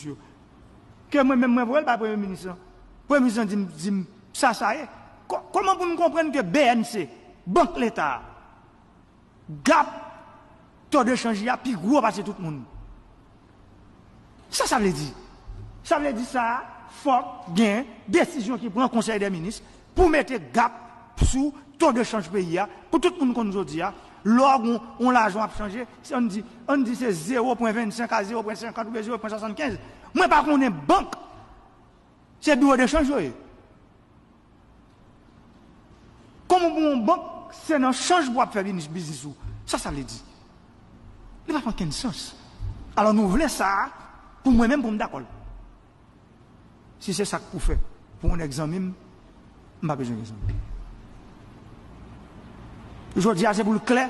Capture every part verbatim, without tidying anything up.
yo. Ke mwen menm mwen voye l bay premye minis lan. Premye minis lan di m, di m sa sa ye. Kò- Kòman pou nou konprann ke B N C, Bank Leta, gap to de chanj li a pi gwo pase tout moun? Sa sa vle di? Sa vle di sa, fòk gen desizyon ki pran Konsèy dè Minis pou mete gap sou to de chanj peyi a, pou tout moun konn jodi a, lè w gen yon lajan w ap chanje, se ann di, ann di se zewo pwen vennsenk a zewo pwen senkant oubyen zewo pwen swasannkenz. Mwen pa konnen bank, se biwo de chanj yo ye. Kòman pou yon bank, se nan chanj pou w ap fè biznis ou? Sa sa vle di? Li pa fè okenn sans. Alò nou vle sa pou mwen menm pou m dakò l. Si se sa k pou fè pou yon nèg zanmi m, m pa bezwen gen zanmi. Jodi a se pou l klè,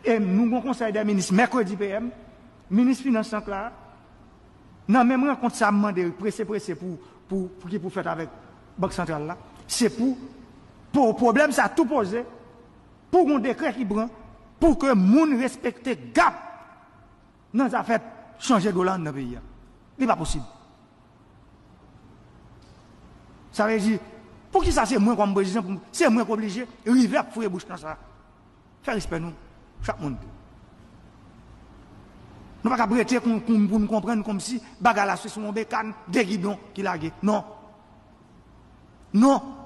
e nou gon konsèy dè minis mèkredi P M, minis finans lan k la, nan menm rankont sa a m mande prese prese pou, pou, pou ki pou fèt avèk Bank Santral la, se pou, pou pwoblèm sa tou poze, pou gon dekrè ki pran, pou ke moun respekte gap nan zafè chanje dola anndan peyi a. Li pa posib. Sa vle di, poukisa se mwen kòm prezidan, pou m- se mwen k oblije rive ap foure bouch nan sa? Fè respè nou, chak moun. Nou pa ka prete pou, pou, pou nou konprann kòmsi bagay la se sou yon bekàn de gidon ki lage. Non. Non.